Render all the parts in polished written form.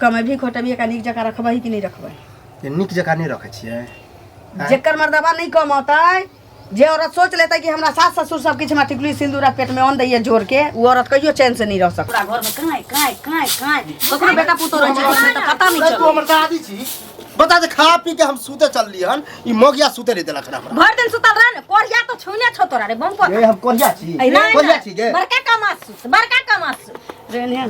कमेबही खटेबही एकरा नीक जकाँ रखबही कि नहि रखबही जे नीक जकाँ नहि रखै छियै आँय? जेकर मर्दबा नहि कमौतै जे औरत सोच लेतै कि हमरा सास ससुर सब किछु हमरा टिकली सिन्दूर आ पेट में अन्न दैया जोड़ के ओ औरत कहियो चैन से नहीं रह सकत पूरा घर में कांय कांय कांय कांय ककरो बेटा पुतोह रहै छै घर में तऽ पता नहीं तू चलै हमर दादी छी बता दे खा पी के हम सुते चलली हन ई मगिया सुते नहीं देलक हन हमरा भर दिन सुतल रह ने कोरिया तो छुने छौ तोरा रे बम पर ए हम कोरिया छी नहीं कोरिया छी गे बड़का कमासु बड़का कमासु रे ने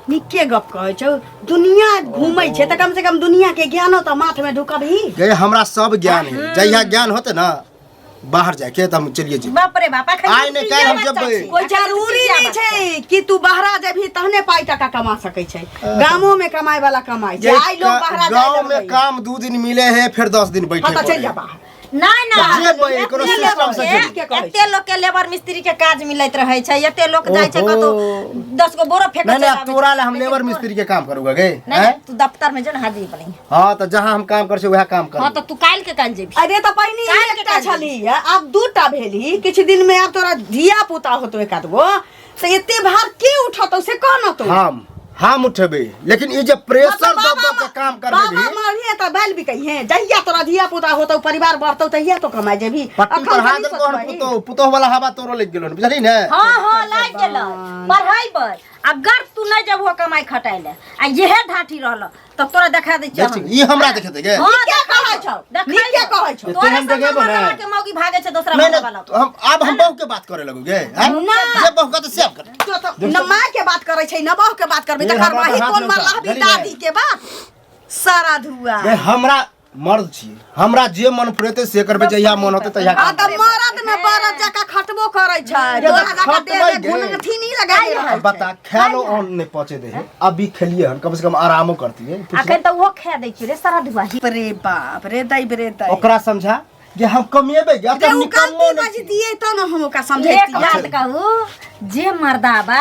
नीके गप कहै छौ दुनिया घूमै छै तऽ कम से कम दुनिया के ज्ञानो तऽ माथ में ढुकबही गे हमरा सब ज्ञान है जहिया ज्ञान होते ना बाहर जाके तऽ हम चलिए जेबै बाप रे बाप अखन आइ नहि काल्हि हम जेबै। कोई जरूरी नहीं छै कि तू बाहरा जेबही तहने पाई टका कमा सकै छै गामो में कमाए वाला कमाए छै आइ लोग बाहरा जाय गाँव में काम 2 दिन मिले है फिर 10 दिन बैठे हाँ तऽ चलि पड़े जा है। बाहर नहीं नहीं जेबै, कोनो सिस्टम से जेबै। एते लोग के लेबर मिस्त्री के काज मिलैत रहै छै एते लोग जाइ छै ओहो। कतौ 10 गो बोरो फेंक नहीं नहीं तोरा ला हम लेबर मिस्त्री के काम करूंगा गे नहीं हैं? तू दफ्तर में जो ना हाजिरी बनी हाँ तो जहाँ हम काम कर छे वह काम कर हां तो तू काल के काल जेबी अरे तऽ पहिने काल्हि के एकटा काल्हि। छली आब दूटा भेली किछु दिन में आब तोरा धिया पुता होतो एक आध गो तऽ एते भार के उठतौ से कह न तू हम उठेबे लेकिन ई जे प्रेशर मतलब दब दब के काम करबे बाबा मरिहे तऽ बैल बिकैहे जहिया तोरा धिया पुता होतौ परिवार बढ़तौ तहिया तो कमाए जेबही पट्टी अखन पर हाथ थोड़ी देलको हन सोचबही। पुतोह पुतोह वाला हवा तोरो लग गेलो हन बुझली ने हाँ हाँ लागि गेल पढ़ैबै अगर तू नहीं जबहो कमाई खटाइ ले आ इहे ढाठी रहल तब तोरा देखा दै छियौ देख ई हमरा देखे दे गे हाँ, नीके कहै छौ, देखै नीके छौ। कहै छौ। तोरे तेहन संग देखेबो ने। मर्दाना के मौगी भागे छै दोसरा नहीं मर्दा वाला नहीं हम अब हम बहू के बात करे लगू गे हैं? ना। जे बहू का तो सेव कर तो तो न माँ के बात करै छै न बहू के बात करबै ए, तऽ हमरा करबाही हाथ कोन नहि उठा, मरलाह भी बुझली ने? दादी के बात सारा धुआ गे हमरा मर्द छी हमरा जे मन फुरेते से करबे जहिया मन होते तहिया आ काम तऽ मरद में बरद जकाँ खटबो करै छै ये तोरा तऽ जकाँ खटबै देह में गे। घुनठी नहि लगाइ रहै अब बता खेलो ऑन नहीं पहुंचे दे है अभी खेलिए हन कम से कम आरामो करती है अखन तऽ ओहो खा दै छियै रे सारा धुआ रे बाप रे दै रे दै ओकरा समझा जे हम कमेबे गे रे अब ओ निकम्मो गलती नहीं बजतियै तऽ ने हम ओकरा एक समझैतियै बात कहू जे मर्दाबा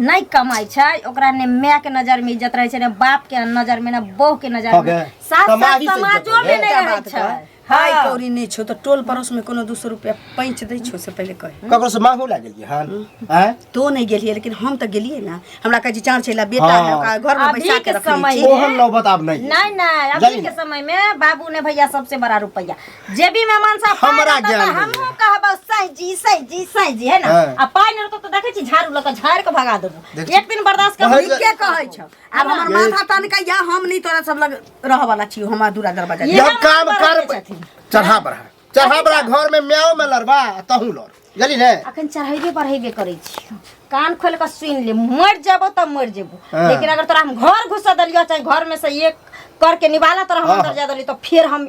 नहि कमाइ छै ओकरा ने माय के नजर में इज्जत रहै छै ने बाप के नजर में ने बहू के नजर हो में गए। साथ साथ समाज ही से इज्जत समाजो हो में गए। नहि एकटा रहै बात छै कह हाय हाँ। कौड़ी नहि छौ तऽ टोल पड़ोस में कोनो 200 रुपया पैंच दै छौ से पहिले कह ककरो से मांगो लागल हन हैं तो नहीं गेलियै लेकिन हम तऽ गेलियै ने हमरा कहै छै चार छैला बेटा हाँ। है ओकरा घर में अभी बैसा के के रखने समय छी में- ओहन नौबत आब नहीं नहीं नहीं अभी जानी के ना। समय में बाबू ने भैया सबसे बड़ा रुपया जेबी में मनसा पाइ हमरा रहतौ ज्ञान तऽ नहीं है। हमहूँ कहबौ सही जी सही जी सही जी है ना हाँ। आ पाइ नहि रहतौ तऽ देखै छी झाड़ू लऽ कऽ झाड़ि कऽ भगा देबौ देख एक दिन बर्दाश्त कर कहै नीके कहै छौ आब हमर माथा तनकै या हम नहीं तोरा सब लग रहऽ वाला छी हमरा दूरा दरवाजा ये जब हमर काम बड़ कर छथिन। चढ़ा बढ़ा चढ़ा बढ़ा घर में म्याओ में लड़बा तहू लड़ बुझली ने अखन चढ़ेबे बढ़ेबे करै छी कान खोल कऽ सुनि ले मरि जेबो तऽ मरि जेबो हाँ। लेकिन अगर तोरा हम घर घुसा देलियो चाहे घर में से एक करके निवाला तोरा हम हाँ, अंदर हाँ। जा देलियो तो फिर हम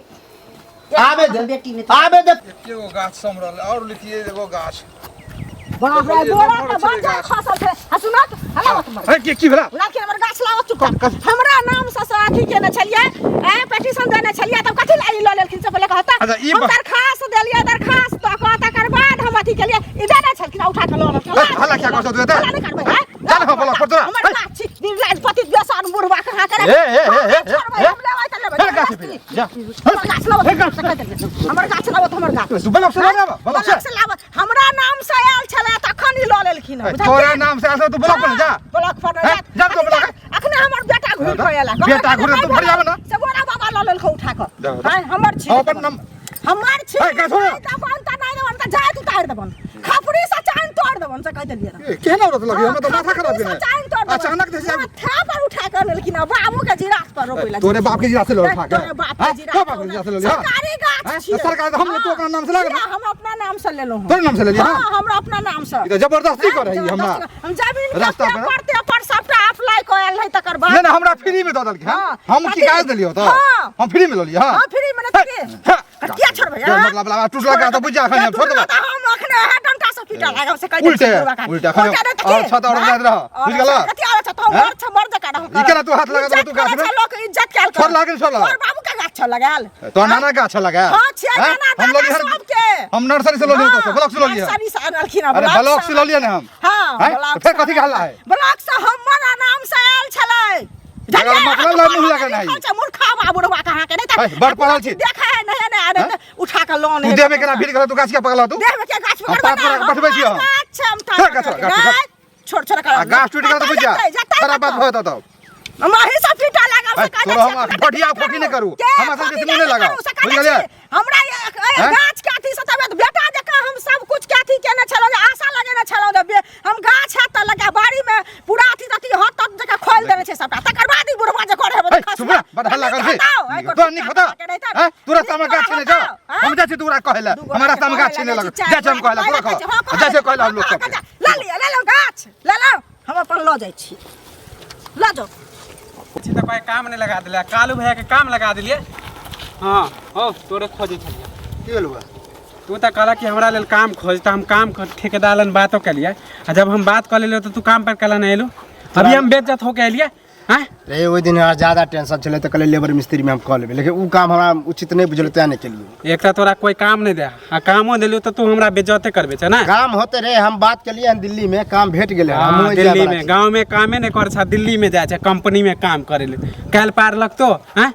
आबे दे बेटी ने आबे दे एगो गाछ समरल और लितिए एगो गाछ बाप रे बोरा के बंजर खसल छै आ सुनत हला मत मर अरे के की भेला लड़की हमर गाछ लाओ चुप हमरा नाम से से अथी केने छलियै ए पिटीशन देने छलियै तब कथी ला ई लऽ लेलखिन से पहिले कहता अच्छा, ई हम बा- दरखास्त देलियै दरखास्त तऽ कह तकर बाद हम अथी केलियै ई देने छलखिन आ उठा के लऽ लेलखिन ए, हल्ला किया करछौ तू एते? हल्ला नहि करबै हैं? चल हो, बोला, पड़ तोरा। हमर ए। गाछ छी निर्लाज पति बेसन बुढ़वा कहाँ करे ए, ए, ए, ए, ए, छोड़बै, ए। हम लेबै तऽ लेबै चल गाछ पे जा हमर गाछ लाबऽ हमर गाछ लाबऽ हमर गाछ तू ब्लॉक से लाबऽ, ब्लॉक से। ब्लॉक से लाबऽ हमरा नाम से आयल छलै तखन ई लऽ लेलखिन हँ, तोरा नाम से आयल तू ब्लॉक पर जा ब्लॉक पर हैं? जा जा तो ब्लॉक अखने हमर बेटा घुरि कऽ आयल बेटा घुरि तू भरि आबऽ ना। से गोरा बाबा लऽ लेलखो उठा कऽ जा, जा। हैं, हमर छी हम अपन नाम हमर छी है, गाछ छोड़। नहि तऽ अपन तऽ नहि देबन तऽ जाय उतारि देबन खपरी से चाइन तोड़ देबन से कहि देलियै ए, केहन औरत लगी हमरा तऽ माथा खराब केने चाइन तोड़ देबन। अचानक देखै छी माथा पर उठा कऽ लेलखिन हँ, बाबू के जिरात पर रोपै लए तोरे बाप के जिरात से लऽ उठा के तोरे बाप के हाँ? जिरात तोरे बाप के जिरात से लऽ लिया सरकारी गाछ हैं? छियै। तऽ सरकार हम तू अपना नाम से लगा किया हम अपना नाम से लेलहुँ हँ। तोरे नाम से लेलियै हाँ हँ? हमरा अपना नाम से ई तऽ जबरदस्ती करै है हमरा हम जमीन के रास्ता पर- पेपर तेपर सबटा अप्लाई कयल है तकर बाद नहीं नहीं हमरा फ्री में दऽ देलकै हँ हाँ। हम की काज देलियौ तऽ हाँ। हम फ्री में लऽ लियै हँ हाँ फ्री में नहीं तऽ के किया छोड़बै जो मतलब लगा टूटला का तऽ बुझि जा एखन हम छोड़ देबै हम अखने है डंटा से पीटा लागब से कहि उल्टे, उल्टे एखन और छत और जाइत रह, बुझि गेलऽ? कथि और छत हम हैं? मर छ मर जका रह ई केना तू हाथ लगा देलह तू गाछ में? लोक इज्जत कैल छोड़ लागल, छोड़ लागल। और बाबू के गाछ लगायल तोहर नाना गाछ लगायल हाँ, छियै हैं? नाना, हम दादा लऽ लियै सबके। हम नर्सरी से लऽ लियै ओतऽ से, ब्लॉक से लऽ लियै नर्सरी से अनलखिन अरे ब्लॉक से लऽ लियै ने हम हाँ हैं? ब्लॉक तऽ फेर से कथी के हल्ला है ब्लॉक से हमर नाम से आयल छलै एकर मतलब लऽ मुँह लगेनाइ। लिखल छै मूर्खा बाबू रहुआ कहाँ के नहीं है, बड़ पढ़ल छी। देखा है नहीं नहीं अरे हैं? उठा के लोन तू देह में केना भीड़ गेल तू गाछ किया पकड़ल तू देह में के गाछ हम पकड़बै पात ना, बना के पठबै छियौ हम। गाछ छै, हम छोड़ गाछ, छोड़, गाछ, छोड़ छोड़ आ गाछ टूटि गेल तऽ बुझि जा खराब बात भऽ जेतौ तब मही सब से ऐ, कह तोरा हम बढ़िया खोखी नहीं करू के हमरा खोखी सबके मुंह नहीं नहीं लगाओ करू, से कहै बुझ गेलियै छी। हमरा हैं? गाछ के अथी से तबियत बेटा जकाँ हम सब कुछ के अथी केने छलहुँ जे आशा लगेने छलहुँ जे हम गाछ हैत तऽ लगा बाड़ी में पूरा अथी तथी हत तत जकाँ खोलि देने छै सबटा तकर बाद ई बुढ़वा जे करे ऐ, चुप रह, बड़ हल्ला करै छी। तोरा नीक होता हैं? तू रास्ता में गाछ छीने जा हम जाइ छी तू ओकरा कहै लए हमरा रास्ता में गाछ छीने लगल जाइ छी हम कहै लए तोरा कह जाइ छी कहै लए हम लोग सबके लऽ लिअ लऽ लौ गाछ लऽ लौ हम अपन लऽ जाइ छी लऽ जाउ छी तऽ कोइ काम नहि लगा देलियै कालू भैया के काम लगा देलियै हाँ हो तोरे खोजै छलियै की भेल बा तू तऽ कहलक कि हमरा लेल काम खोज तऽ हम काम ठेकेदार लन बातो केलियै आ जब हम बात कऽ लेलियै तऽ तू काम पर कैला नहि एलू अभी हम बेइज्जत होके एलियै आँय रे ओहि दिन हमरा ज्यादा टेंशन छलै तऽ कहलियै लेबर मिस्त्रीमे हम कऽ लेबै लेकिन ओ काम हमरा उचित नहि बुझल तेँ नहि केलियै एक तऽ तोरा कोइ काम नहि दे आ कामो देलियौ तऽ तू हमरा बेइज्जते करबे छै ने काम होते रे हम बात केलियै हन दिल्ली में काम भेट गेलै हन, हाँ, हमहूँ दिल्ली जायवला में छी। गाँव में कामे नहि करै छै दिल्ली में जाइ छै कंपनी में काम करे ले काल्हि पार लगतो आँय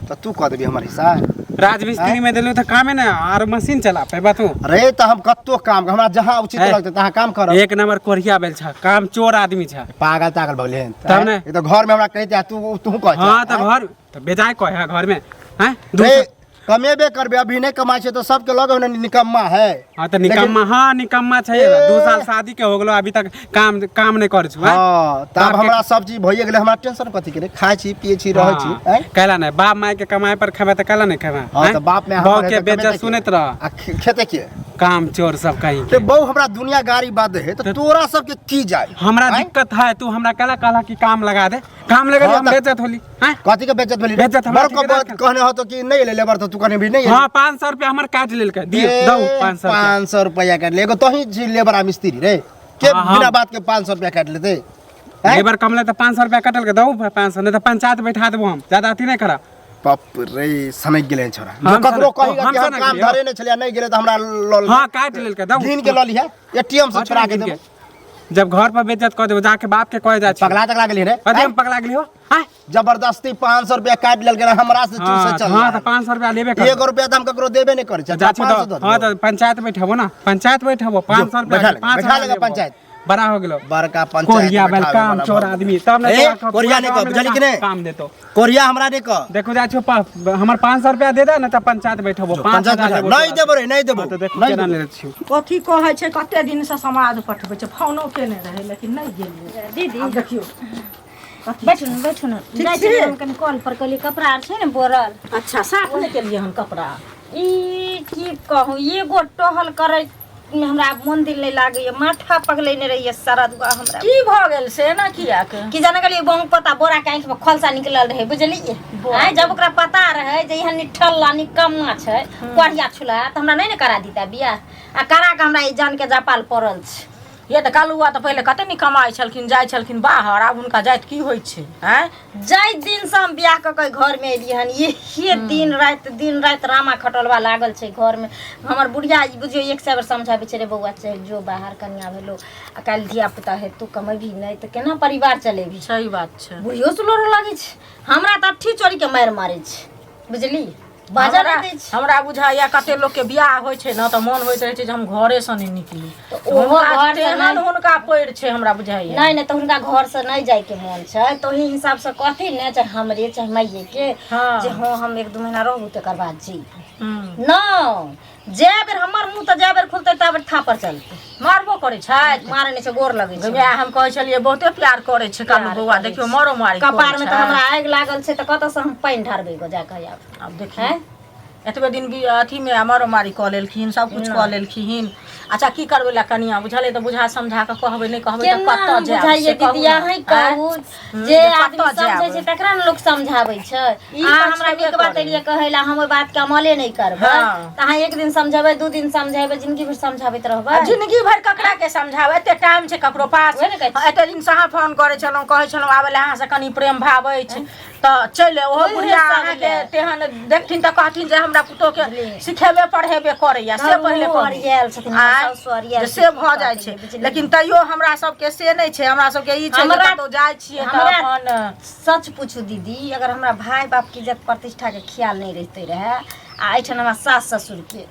तऽ तू कऽ देबी हमर हिस्सा राजमिस्त्री में देलियौ तऽ कामे नहि आर मशीन चला पेबा तू अरे तऽ हम कतौ काम हमरा जहाँ उचित है। लगतै तहाँ काम करब एक नंबर कोरिया बेल छ काम चोर आदमी छ पागल तागल भऽ गेलै तब ने? ई तऽ घर में हमरा कहिते तू तू कह हाँ तऽ घर तऽ बेजाय कहे है घर में हैं दू रे कमेबे करबे अभी नहीं कमाई छै तऽ सबके लगे ने निकम्मा है हाँ तऽ निकम्मा हाँ निकम्मा छै 2 साल शादी के हो गेलो अभी तक काम काम नहीं करै छु हाँ तब हमरा सब चीज भइए गेलै हमरा टेंशन कथी के रे खाइ छी पिए छी रहै छी आँय? कैला नहीं बाप माय के कमाए पर खेबे तऽ कैला नहीं खेबे हाँ तऽ बाप में बहू के बेइज्जत सुनैत रह आ खेते के काम चोर सब कहीं ते बहू हमरा दुनिया गाड़ी बाद है तऽ तोरा सबके की जाय हमरा आँय? दिक्कत है तू हमरा कैला कहला कि काम लगा दे काम लगा दे हाँ, हम तऽ- बेइज्जत होली हैं कथी के बेइज्जत भेली बेइज्जत हमरा बड़ को ठेकेदार बात कहने हो तो कि नहीं एले लेबर तो तू कहने भी नहीं एले। हाँ 500 रुपया हमर काट लेलकै दियो दऊ 500 रुपया 500 रुपया काट ले एगो तोही छी लेबर आ मिस्त्री रे के हाँ, हाँ। बिना बात के 500 रुपया काट लेते हैं? लेबर कम ले तऽ 500 रुपया कटल के दऊ 500 नहीं तऽ पंचायत बैठा देबो हम ज्यादा अथी नहीं करा बाप रे सनक गेलै छोरा हम ककरो सनक- कही हम कि हम सनक काम गेलियै। धरे नहीं छलियै नहीं गेलै तऽ हमरा लल हाँ काट लेलकै दऊ घिन के लऽ लिहे एटीएम से छोड़ा के गिन देबो के। जब घर पर बेइज्जत कऽ देबो जाके बाप के कहे जाइ छी पगला तगला गेली रे अरे हम पगला गेली हो आँय? जबरदस्ती 500 रुपया काटि लेलकै रहे, हमरा से चूसे हाँ चल हाँ तऽ 500 रुपया लेबे कर एगो रुपया तऽ हम ककरो देबे नहीं करै छियै जा छी 500 दो दऽ हाँ देबो। तऽ पंचायत बैठबो ना पंचायत बैठबो 500 रुपया बैठा लेगा, 500 बैठा लेगा लेबो। पंचायत। बड़ा हो गेलो बड़का पंचायत कोरिया बेल बैठाबे काम वाला चोर भऽ आदमी तब ने ए, तोरा कहब, कोरिया नहीं पूरा कह, गाँव में बुझली कि नहीं? काम देतो कोरिया हमरा नहीं कह देखो जाइ छो हमर 500 रुपया दे दे ना तऽ पंचायत बैठबो पंचायत 5000 बैठा- लेबो नहीं तोरा। देबो रे नहीं देबो हाँ, तऽ देखो नहीं केना देबो। लेने छियौ कथी कहै छै कते दिनसँ समाज पठबै छै फोनो केने रहै लेकिन नहि गेलियै दीदी आब देखियौ बैठू ने बैठू ने ठीक जाइ छी? छी हम कनि कल पर कहलियै कपड़ा आर छै ने बोरल अच्छा साफ नहि केलियै हन कपड़ा ई की कहू एगो टहल करै मे हमरा आब मन दिल नहि लागैया माथा पगलेने रहैया सारा दुआ हमरा की भऽ गेल से एना कियाक की जाने गेलियै बहु पता बोरा के आँखि में खलसा निकलल रहै बुझलियै आँय जब ओकरा पता रहै जे यहाँ निठल्ला निकम्मा छै कोढ़िया छुला तऽ हमरा नहि ने करा दिता बियाह आ करा के हमरा ई जान के जापाल पड़ल छै ये तऽ कालुआ तऽ पहिले कते नीक कमाइ छलखिन जाइ छलखिन बाहर आब हुनका जाइत की होइ छै आँय जाहि दिनसँ हम बियाह कऽ के घरमे एलियै हन इहे दिन राति रामा खटोलवा लागल छै घरमे हमर बुढ़िया ई बुझियौ एक सए बेर समझाबै छै रे बौआ चलि जो बाहर कनिया भेलो आ काल्हि धिया पुता हेतौ कमेबही नहि तऽ केना परिवार चलेबही सही बात छै बुढ़ियो से लड़ऽ लागै छै हमरा तऽ अट्ठी चोरीके मारि मारै छै बुझली बाजऽ हमरा नहि दै छै हमरा बुझाइया कते लोक के बियाह होइ छै ने तऽ मन होइत रहै छै जे हम घरे से नहि निकली तऽ ओहो हुनका घर से तेहन नहि- हुनका पैर छै हमरा बुझाइया नहि नहि तऽ हुनका घर से नहि जायके मन छै तऽ ओहि हिसाब से कहथिन ने चाहे हमरे चाहे माइये के हाँ। जे हँ हम एक दू महीना रहू तकर बाद जइबू हम्म। न जै बेर हमर मुँह तऽ जै बेर खुलतै ता बेर थापर चलतै मारबो करै छथि मारै नहि छै गोर लगै छै गै माय हम कहै छलियै बहुते प्यार करै छै कालू प्यार बौआ करै देखियौ छै। मरो मारी कपार में तऽ हमरा आगि लागल छै तऽ कतऽ से हम पानि ढारबै गो जाकऽ आब आब देखियौ हैं एतबे दिन भी अथी मे मरो मारी कऽ लेलखिन सब कुछ कऽ लेलखिन अच्छा की करबै ला कनिया बुझलै तऽ बुझा समझा कऽ कहबै नहि कहबै तऽ केना कतऽ हम जायब बुझाइए से कहू दीदी ने। अहीं आँय? कहू जे जे आदमी कतऽ जायब? समझै छै तकरा ने लोक समझाबै छै ई अहाँ तऽ हमरा छेबे नीक बात करै। एलियै कहै लए हम ओहि बातके अमले नहि करबै हाँ। तऽ अहाँ एक दिन समझेबै दू दिन समझेबै जिंदगी भरि समझाबैत रहबै आ जिंदगी भरि ककरा के समझाबै एते टाइम छै ककरो पास ओहे ने कहै छी। एते दिन से अहाँ फोन करै छलहुँ कहै छलहुँ आबै लए अहाँ से कनि प्रेम भाव अछि तऽ चलि आउ। ओहो ओहे बुढ़िया सब अहाँके लए। तेहन देखथिन तऽ कहथिन जे हमरा पुतोह के बुझलियै। सिखेबे पढ़ेबे करैया से घरो पहिले कहू। अरियाएल छथिन, हमर आँय? सासु अरियाएल जे से छथिन, भऽ जाइ छै बुझलियै। लेकिन तैयो हमरा सबके से नहि छै हमरा सबके ई छै जे कतौ जाइ छियै तऽ हमरा अपन सच पूछू दीदी अगर हमरा भाय बाप के इज्जत प्रतिष्ठा के ख्याल नहीं रहते रहे आ एहिठाम हमरा सास ससुर के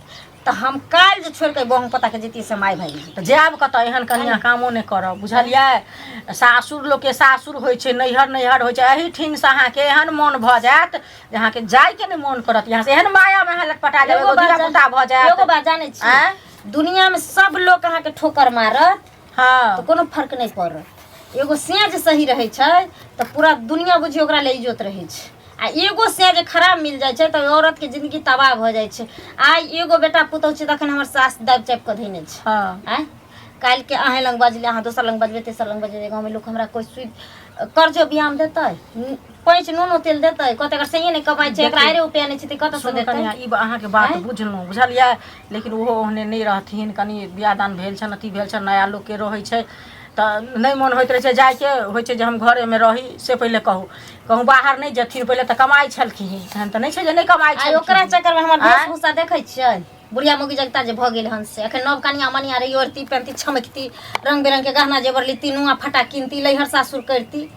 तऽ हम काल्हि जे छोड़ि कऽ बहु पता के जैतियै से माय भागि तऽ जायब कतऽ एहन कनिया कामो नहि करब बुझलियै सासुर लोकके सासुर होइ छै नैहर नैहर होइ छै एहिठिनसँ अहाँके एहन मोन भऽ जायत जे अहाँके जायके नहि मोन करत यहाँ से एहन मायामे अहाँ लटपटा जायब एगो धिया पुता भऽ जायत एगो बात जानै छी आँय? दुनिया में सब लोग अहाँके ठोकर मारत हँ तऽ कोनो फर्क नहि पड़त एगो सिया जे सही रहै छै तऽ पूरा दुनिया बुझियौ ओकरा ले इज्जत रहै छै आ एगो सिया जे खराब मिल जाइ छै तऽ औरत के जिंदगी तबाह भऽ जाइ छै आइ एगो बेटा पुतहु छै तखन हमर सास दाबि चापि कऽ धयने छै हँ आँय काल्हिके अहेँ लग बजलै अहाँ दोसर लग बजबै तेसर लग बजबै गाँवमे लोक हमरा कोइ सुइ कर्जो बियाम देतै पैंच नूनो तेल देतै कहतै एकर सहिए नहि कमाइ छै एकरा आइरे रुपैआ नहि छै तऽ कतऽसँ सुनू देतै कनिया ई अहाँके बात आँय? बुझलहुँ बुझलियै लेकिन ओहो ओहने नहि रहथिन कनि बियाह दान भेल छनि अथी भेल छनि नया लोकके रहै छै तऽ नहि मोन होइत रहै छै जाइके होइ छै जे हम घरेमे रही से पहिले कहू कहूँ बाहर नहि जेथिन पहिले तऽ कमाइ छलखिन एहन तऽ नहि छै जे नहि कमाइ आइ ओकरा छलखिन चक्करमे हमर आँय? वेशभूषा देखै छियै बुढ़िया मौगी जगता जे भऽ गेल हन से एखन नव कनिया मनिया रही ओढ़ती पेन्हती छमकती रंग बिरंग के गहना जेवर लीती नुआ फटा किनती लैहर सासुर करती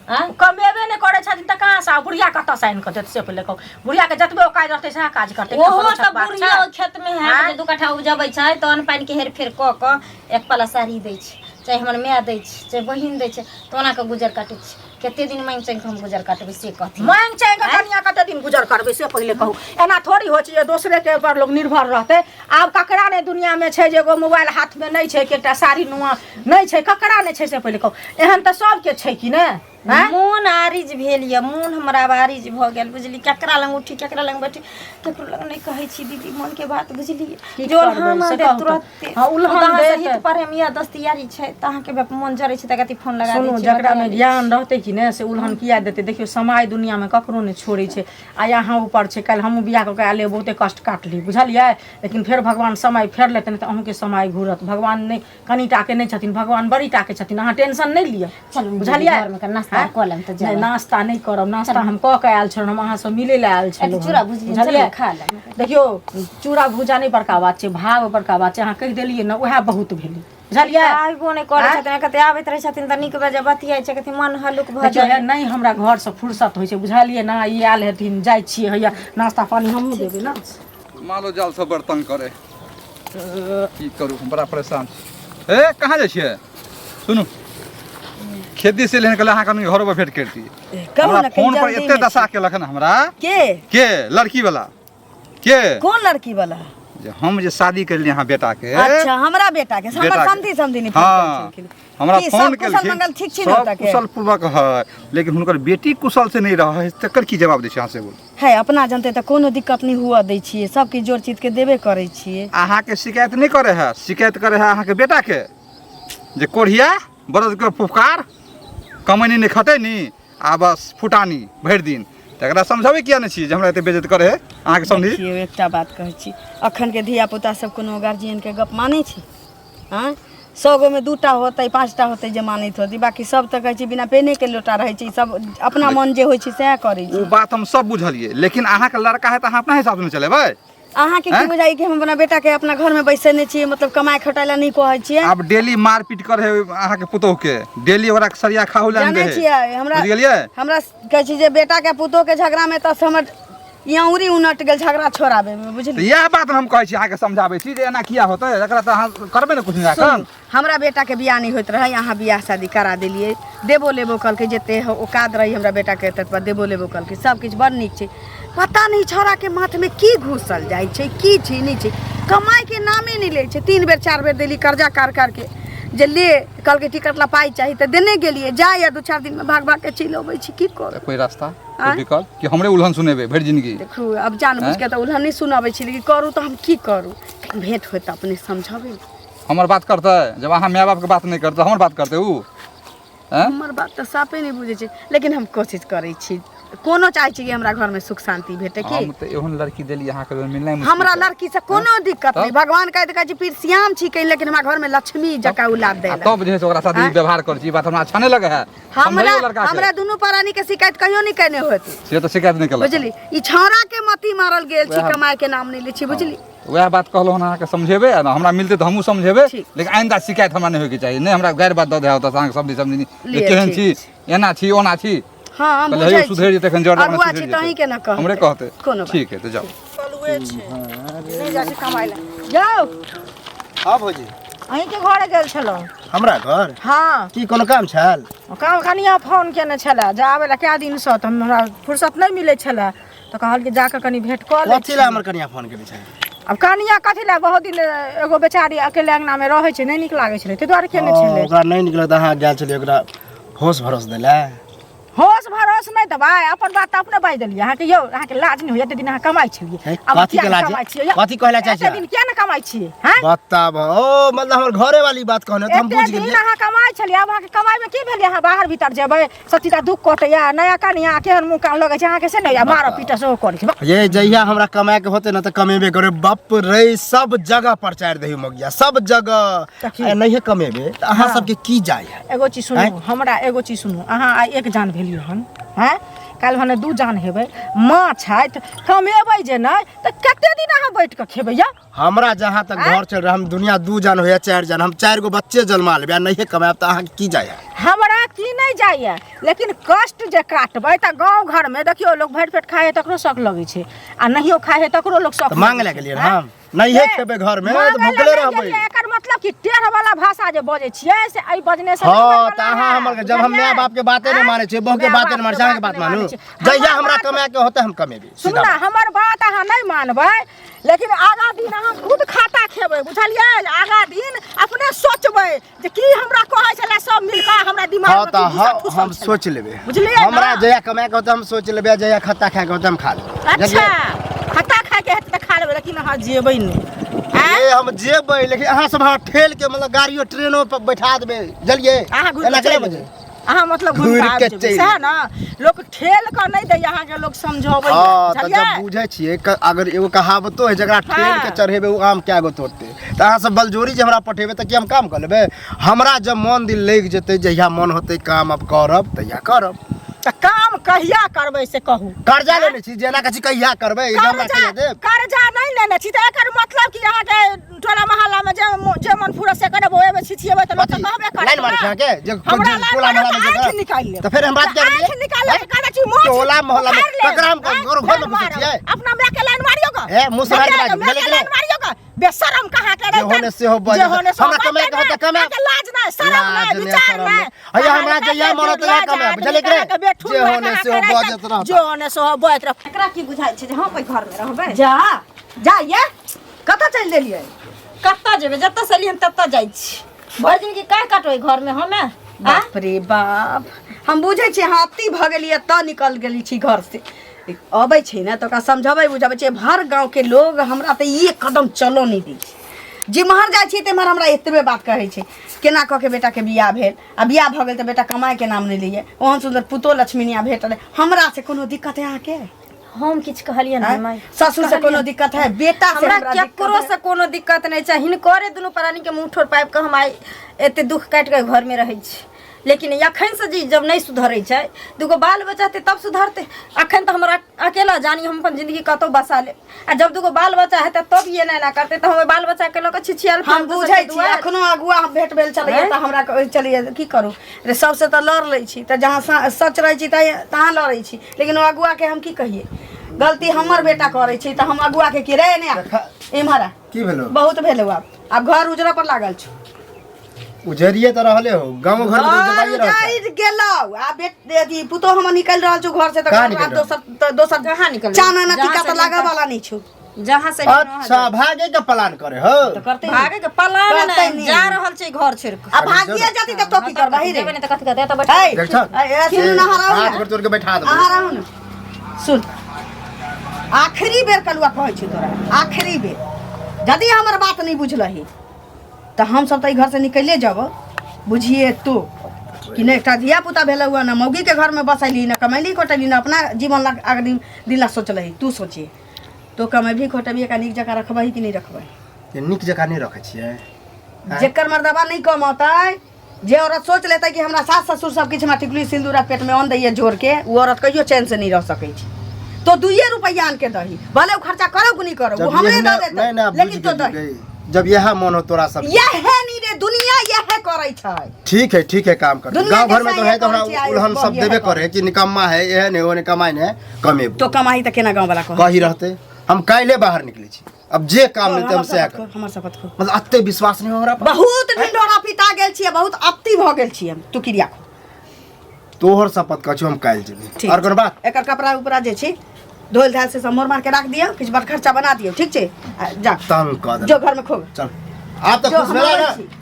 आँय कमेबे नहि करै छथिन तऽ कहाँसँ आ बुढ़िया कतऽसँ आनि कऽ देत से पहिले कहू बुढ़ियाके जतबे औकात रहतै सएह काज करतै ओहो कोनो तऽ बात बुढ़िया छै? ओहि खेत मे है जे दू कट्ठा उपजबै छै तऽ अन्न पानि के हेर फेर कऽ कऽ एक पला साड़ी दै छै चाहे हमर माय दै छै चाहे बहिन दै छै तऽ ओना कऽ गुजर काटै छै कते दिन मांगि चांगि कऽ हम गुजर काटबै से कहथिन मांगि चांगि कऽ कनिया कते दिन गुजर करबै से पहिले कहू एना थोड़ी होइ छै जे दोसरे के ऊपर लोग निर्भर रहतै आब ककरा नहि दुनिया मे छै जे एगो मोबाइल हाथ मे नहि छै कि एकटा साड़ी नुआ नहि छै ककरा नहि छै से पहिले कहू एहन तऽ सबके छै कि ने आँय? मोन आरिज भेल यऽ मोन हमरा आब आरिज भऽ गेल बुझली केकरा लग उठी केकरा लग बैठी केकरो लग नहि कहै छी दीदी मोन के बात बुझली की जो करबै, उल्हान से दे कहू तऽ। तुरते हँ, उल्हान ओ तऽ अहाँ देत। से हित प्रेम यऽ दोस्ती यारी छै तऽ अहाँके बाप मोन जरै छै तऽ कथी फोन लगा दै सुनू छी जकरा बतिया मे लै छी। ज्ञान रहतै कि ने से उल्हन किया देतै देखियौ समय दुनियामे ककरो नहि छोड़ै छै आइ अहाँ ऊपर छै काल्हि हमहूँ बियाह कऽ के आयल रहियै, बहुते कष्ट काटली बुझलियै लेकिन फेर भगवान समय फेर लेतनि तऽ अहूँके समय घुरत भगवान नहि कनि टाके नहि छथिन भगवान बड़ी टाके छथिन अहाँ टेंशन नहि लिअ चलू दीदी, बुझलियै घरमे कऽ नाश्ता आँय? कऽ लेब तऽ नहि जायब। नाश्ता नहि करब नाश्ता हम कऽ के आयल छलहुँ हम अहाँसँ मिलै लए आयल छलहुँ चूड़ा भुजली, बुझलियै चलू खा लेब। देखियौ चूड़ा भूजा नहि बड़का बात छै भाव बड़का बात छै अहाँ कहि देलियै ने उएह बहुत भेलै बुझलियै आबिबो नहि करै आँय? छथिन कते आबैत रहै छथिन तऽ नीक बेजाय बतियाइ छै कते मन हल्लुक भऽ देखियौ जाइ हे नहि हमरा घरसँ फुर्सत होइ छै बुझलियै ने ई आयल हेथिन जाइ छियै हैया नाश्ता पानी हमहूँ देबै ने मालो जाल सब बड़ तंग करे की करू हम बड़ा परेशान छी ए कहाँ जाइ छियै सुनू खेती से लेने कहले अहाँ कनि घरो पर भेंट करती कहू हमरा ने फोन पर जल्दी एते मे दशा छी। केलक हन हमरा के के लड़की वाला के कोन लड़की वाला जे हम जे शादी करलियै अहाँ बेटा के अच्छा हमरा बेटा के हमर बेटा के। समधी समधी नहीं फोन हाँ केलखिन। हमरा की फोन सब कुशल केलखिन मंगल ठीक छी ने सब ओतऽ के? कुशल पूर्वक है लेकिन हुनकर बेटी कुशल से नहीं रहे है तकर की जवाब दै छै अहाँ से बोलू है अपना जनते तऽ कोनो दिक्कत नहीं हुआ दै छियै सबके जोड़ चित के देबे करै छियै अहाँके शिकायत नहि करे है शिकायत करे है अहाँके बेटा के जे कोढ़िया बरद के फुफकार कमैनी नहि खटैनी आ बस फुटानी भरि दिन तकरा समझाबै किया नहि छी जे हमरा एते बेइज्जत करे है अहाँके समझी देखियौ एकटा बात कहै छी अखनके धिया पुता सब कोनो गार्जियनके गप मानै छै आँय सौ गो मे दूटा होतै पाँचटा होतै जे मानैत होतै बाकी सब तऽ कहै छै बिना पेनेके लोटा रहै छै सब अपना मन जे होइ छै सएह करै ओ छै बात हम सब बुझलियै लेकिन अहाँके लड़का है तऽ अहाँ अपना हिसाब से ने चलेबै अहाँके की आँय? बुझाइ कि हम अपना बेटाके अपना घरमे बैसेने छियै मतलब कमाइ खटाइ लए नहि कहै छियै आब डेली मारपीट करे है अहाँके पुतोह के डेली ओकरा सरिया खाहु लए जानै छियै हमरा बुझि गेलियै हमरा कहै छै जे बेटाके पुतोहके झगड़ामे तऽ हमर अँगुरी उनटि गेल झगड़ा छोड़ाबैमे तऽ बुझलियै इएह बात हम कहै छी अहाँके समझाबै छी जे एना किया होतै एकरा तऽ अहाँ करबै ने किछु सुनू, हमरा बेटाके बियाह नहि होइत रहै अहाँ बियाह शादी करा देलियै देबो लेबो कहलकै जते औकात रही हमरा बेटाके ततबा देबो लेबो कहलकै सब किछु बड़ नीक छै पता नहि छौड़ाके माथमे की घुसल जाइ छै की छै नहि छै कमाइके नामे नहि लै छै 3 बेर 4 बेर देली कर्जा कार कारके जे ले कहलकै टिकट ला पाइ चाही तऽ देने गेलियै जाइए 2-4 दिनमे भाग भागके चलि अबै छी की करू कोई रास्ता कोई आँय? विकल्प कि हमरे उल्हन सुनेबै भरि जिंदगी देखू अब जान बुझ के तऽ उल्हन नहि सुनाबै छी लेकिन करू तऽ हम की करू भेंट होय तऽ अपने समझबै हमर बात करतै जब अहाँ माय बापके बात नहि करतै हमर बात करतै उ आँय? हमर बात तऽ साफे नहि बुझै छै लेकिन हम कोशिश करै छी कोनो चाहै छी कि हमरा घरमे सुख शान्ति भेटे की हम तऽ एहन लड़की देली अहाँके मिलनाइ मुश्किल हमरा छै। लड़की से कोनो दिक्कत नहीं भगवान कहै कहै छी पीर श्याम छी कहीं लेकिन हमरा घर में लक्ष्मी जकाँ उलाद आ देला तब जे है से ओकरा साथ ई व्यवहार करै छी ई बात हमरा अच्छा नहि लगै है हमरा समझाइयौ लड़का के हमरा दुनू प्राणी के शिकायत कहियो नहीं केने होती से तऽ शिकायत नहि केलक बुझली ई छौड़ा के मती मारल गेल छी कमाए के नाम नहीं लै छी बुझली वएह बात कहलहुँ हन अहाँके समझेबै आ हमरा मिलतै तऽ हमहूँ समझेबै ठीक। लेकिन आइंदा शिकायत हमरा नहि होइके चाही नहि हमरा गैर बात दऽ दे ओतऽ अहाँके समझी समझी जे लिअ, केहन ठीक छी एना छी ओना छी हाँ हम कहलियै, बुझै हेयौ, सुधरि जेतै एखन जर अगुआ छी तहीं के न कहतै हमरे कहतै कोनो बात ठीक है तऽ जाउ नहि जाइ छी कमाइ लए जाओ। हाँ भौजी। अहीँके घरे गेल छलहुँ। हमरा घर? हाँ। की कोनो काम छल? काम कनिया फोन केने छलै जे आबै लए कए दिनसँ, तऽ हमरा फुर्सत नहि मिलै छलै, तऽ कहलकै जाकऽ कनि भेँट कऽ लै। कथी लए हमर कनिया फोन केने छल? आब कनिया कथी लए, बहुत दिन एगो बेचारी अकेले अङ्गनामे रहै छै, नहि नीक लागै छलै, ताहि दुआरे केने छलै। ओकरा नहि नीक लगता, अहाँ गेल छलियै ओकरा होश भरोस देलै? होश भरोस नहि देबै, अपन बात तऽ अपने बाजि देलियै अहाँके। यौ, अहाँके लाज नहि होइए? एते दिन अहाँ कमाइ छलियै, हे, आब कथी किया के नहि लाज? कमाइ छियै यौ? कथी कहै लए चाहै एते छियै? दिन किया नहि कमाइ छियै हैं? बताब, ओ मतलब हमर घरे वाली बात कहने तऽ हम एते बुझि दिन गेलियै। अहाँ कमाइ छलियै, आब अहाँके कमाइमे की भेलै? अहाँ बाहर भीतर जेबै, सब चीज दुख कटैया, नया कनिया केहन मुँह कान लगै छै अहाँके से नहि होइया, मारऽ पीटऽ सेहो करै छै। ये जहिया हमरा कमाए के होते ना तऽ कमेबे करे, बाप रे, सब जगह प्रचार दही मगिया सब जगह। तऽ की? आ नहिये कमेबे तऽ अहाँ सबके की जाय है? एगो चीज सुनू, हमरा एगो चीज सुनू, अहाँ आइ एक जान भेलियै हन, हैं, काल्हि भने दू जान हेबै, माँ छथि, कमेबै जे नहि तऽ कते दिन अहाँ बैठ कऽ खेबै यौ? हमरा जहाँ तक घर चल रहा, हम दुनिया दू जान होया चारि जान, हम चारि गो बच्चे जन्मा लेबै आ नहिये कमायब तऽ अहाँके की जाय है? हमरा की नहि जाइए, लेकिन कष्ट जे काटबै तऽ गाँव घरमे देखियौ, लोक भरि पेट खाइ है तकरो शौक लगै छै, आ नहियो खाइ है तकरो लोक शौक तऽ मांग लगै लए छै, गेलियै हैं? हम नहिये ए, खेबै घर में मांगै तऽ लए भुखले नहि रहबै। गेलियै, एकर मतलब कि टेढ़ वाला भाषा जे बजै छियै से एहि बजने से नहि हाँ होय तऽ वाला अहाँ है, हमर जब हम बुझलियै? माय बाप के बाते नहि आँय? मानै छियै, बहू के माय बाते नहि बाप मानै के छियै, अहाँके बात बात नहि मानू? मानै छियै। जहिया हमर हमरा बात कमाए के होतै हम कमेबै। सुनू सीधा ने, बात। हमर बात अहाँ नहि मानबै, लेकिन आगा दिन अहाँ खुद खाता खेबै, बुझलियै? आगा दिन अपने सोचबै जे की हमरा कहै छलै सब मिलकऽ, हमरा दिमाग हाँ मे तऽ की भूसा हाँ, ठुसल हम छलै। सोच लेबै। बुझलियै ने? हमरा जहिया कमाए के होतै हम सोच लेबै, आ जहिया खत्ता खाए के होतै हम खा लेबै। अच्छा, खत्ता खाए के हेतै तऽ खा लेबै, लेकिन अहाँ जेबै नहि। ए, हम जेबै, लेकिन अहाँ सब हमरा ठेल के मतलब गाड़ियो ट्रेनो पर बैठा देबै, बुझलियै? अहाँ घुरि एना कऽ केना चलि बजै? जेबै। अहाँ मतलब घुरि घुरि कऽ आबि के जेबै चलि सएह ने? लोक ठेल कऽ नहि दैया, अहाँके लोक समझबै। हाँ तऽ जब बुझै छियै, अगर एगो कहावतो है, जकरा ठेल के चढ़ेबै ओ आम कए गो तोड़तै। तऽ अहाँ सब बलजोरी जे हमरा पठेबै तऽ की हम काम कऽ लेबै? हमरा जब मन दिल लागि जेतै, जहिया मन होतै काम आब करब तहिया करब। तऽ काम कहिया करबै से कहू। कर्जा लेने छी जेना कहै छी कहिया करबै, ई हमरा कर्जा कहिया देब? कर्जा नहि लेने छी तऽ एकर मतलब कि अहाँके टोला मोहल्ला में जे मन फुरत से करब, ओहिमे छिछिएबै तऽ लोक तऽ कथी? कहबे करत लाइन मारै ने। छै अहाँके? जे हमरा जे लाइन टोला मारत मोहल्ला में तऽ जे आँखि निकालि लेब। तऽ फेर हम बात तऽ किया आँखि करलियै? निकालि लेब, कहै छी मोछ टोला मोहल्ला में उखाड़ि लेब। ककरा हम आँय? घर घर में लाइन घुसै मारब। छियै? अपना माय के लाइन मारियो ग। ए, मुँह सम्हारि के देखियौ, बाजू, माय के बुझलियै कि लाइन नहि? मारियो ग। बेशरम कहाँ के जे रहतै? होने सेहो बाजै जे होने सेहो हमरा कमाए के बाजतै होतै, कमाए। अहाँके लाज नहि, शरम लाज नहि, नहि, विचार शरम नहि। नहि। हैया हमरा जहिया मन होतै तहिया कमाएब, बुझलियै कि नहि? जे होने सेहो बजैत रहता। जे होने सेहो बजैत रहता। एकरा की बुझाइ छै जे हम ओहि घरमे रहबै? जा जा, ये कतऽ चलि देलियै? कतऽ जेबै, जतऽ से एलियै ततऽ जाइ छी। भरि जिनगी काहे काटबै घरमे हमे? आँय? बाप रे बाप, हम बुझै छियै अहाँ अति भऽ गेलियै तऽ निकल गेली छी घर से। अबै छै ने तऽ ओकरा समझबै बुझबै छै। भर गाँवके लोग हमरा तऽ एक कदम चलो नहि दै छै। जिम्हर जाइ छियै तिम्हर हमरा एतबे बात कहै छै, केना कऽ के बेटाके बियाह भेल, आ बियाह भऽ गेल तऽ बेटा कमाइके नाम नहि लैए, ओहन सुन्दर पुतोह लक्ष्मीनिया भेटल। हमरा से कोनो दिक्कत है अहाँके? हम किछु कहलियै ने माय? ससुर से कोनो दिक्कत है? बेटा से हमरा हमरा दिक्कत केकरो है? से कोनो दिक्कत नहि छै। हिनकरे दुनू प्राणी के मुँह ठोर पाबि कऽ हम आइ एते दुख काटि कऽ घरमे रहै छी। लेकिन एखन से जे जब नहि सुधरै छै, दूगो बाल बच्चा हेतै तब सुधरतै। अखन तऽ हमरा अकेला जानी, हम अपन जिंदगी कतहु बसा लेब, आ जब दूगो बाल बच्चा हेतै तब ई एना एना करतै तऽ हम ओहि बाल बच्चाके लऽ कऽ छिछियाल हम बुझै छी। अखनो अगुआ हम भेट भेल छलैया तऽ हमरा कहै छलैया की करू रे, सबसे तऽ लड़ लै छी, तऽ जहाँ सच रहै छी तहाँ लड़ै छी, लेकिन ओ अगुआके हम की कहियै? गलती हमर बेटा करै छै तऽ हम अगुआके की रे ने इम्हर आ। की भेलो? बहुत भेलो, आब आब घर उजरा पर लागल छौ। उजरिए तऽ रहले हो, गाँव घर में तऽ घर उजराइए रहल छै। उजरि गेलौ। आ बेट अथी पुतोह हमर निकलि रहल छौ घर से तऽ कहाँ घर निकलि आब रहल? दोसर तऽ दोसर कहाँ निकलि? चाना जहाँ टीका से तऽ लागऽ निकल- वाला नहि छौ। जहाँ से अच्छा, भागे के प्लान करे हो? तऽ करतै नहि। भागे के पलान करतै नहि नहि। जा रहल छै घर छोड़ि कऽ। आ भागिए जती तऽ तो की करबही रे? जेबै नहि तऽ कथी करतै? एतऽ बैठ। है देख छौ? ए, सुनू ने, अहाँ रहू हाथ ने। गोड़ तोड़ के बैठा देबै। अहाँ रहू ने। सुन, आखिरी बेर कलुआ कहै छी तोरा, आखिरी बेर, यदि हमर बात नहि बुझलही तऽ हमसब तऽ एहि घरसँ निकलिए जब, बुझिए तू कि नहि एकटा धिया पुता भेल हुआ ने मौगीके घरमे बसैली, ने कमैली खोटैली, ने अपना जीवन ला आगे दिन दिन ला सोचलही। तू सोचिए, तो कमेबही खोटेबही, एकरा नीक जकाँ रखबही कि नहि रखबही? ये नीक जकाँ नहि रखै छियै? जेकर मर्दबा नहि कमौतै, जे औरत सोच लेतै कि हमरा सास ससुर सब किछु हमरा टिकली सिन्दूर आ पेटमे अन्न दैए जोर के, ओ औरत कहियो चैन से नहि रह सकै छै। तो दुइये रुपैआ आन के दही, भले ओ खर्चा करो कि नहीं करो, वो जब हमरे यही दऽ ना- देतै, नहीं ना, बुझ लेकिन तो गेली दही गई। जब यह मन हो तोरा सब यह नी रे, दुनिया यह करै छै। ठीक है, ठीक है, काम कर। दुनिया गांव के घर में तो है तो सही हमरा करै छै, आइ उलहन सब यह देबे करै। करे कि निकम्मा है, एहन है, ओहन कमाई ने कमेबो। तो कमाई तऽ केना गाँव वाला कह कही रहते, हम काल्हे बाहर निकले छी। अब जे काम मिलतै हम हमर सएह शपथ करब। खो, हमर शपथ खो। मतलब एते विश्वास नहीं हो हमरा पर? बहुत ढिंढोरा पिता गेल छियै, बहुत अति भऽ गेल छियै हम। तू क्रिया खो। तोहर शपथ कहै छियौ हम काल्हि जेबै। ठीक। आओर कोनो बात? एकर कपड़ा उपड़ा जे छै धोल धाल से सब मोड़ मार के राख दियौ, किछु बड़ खर्चा बना दियौ, ठीक छै? आ जा तंग कऽ जो देलक। घर में खोग। चल आब तऽ जो खुश भेला हम ने? आबै छी।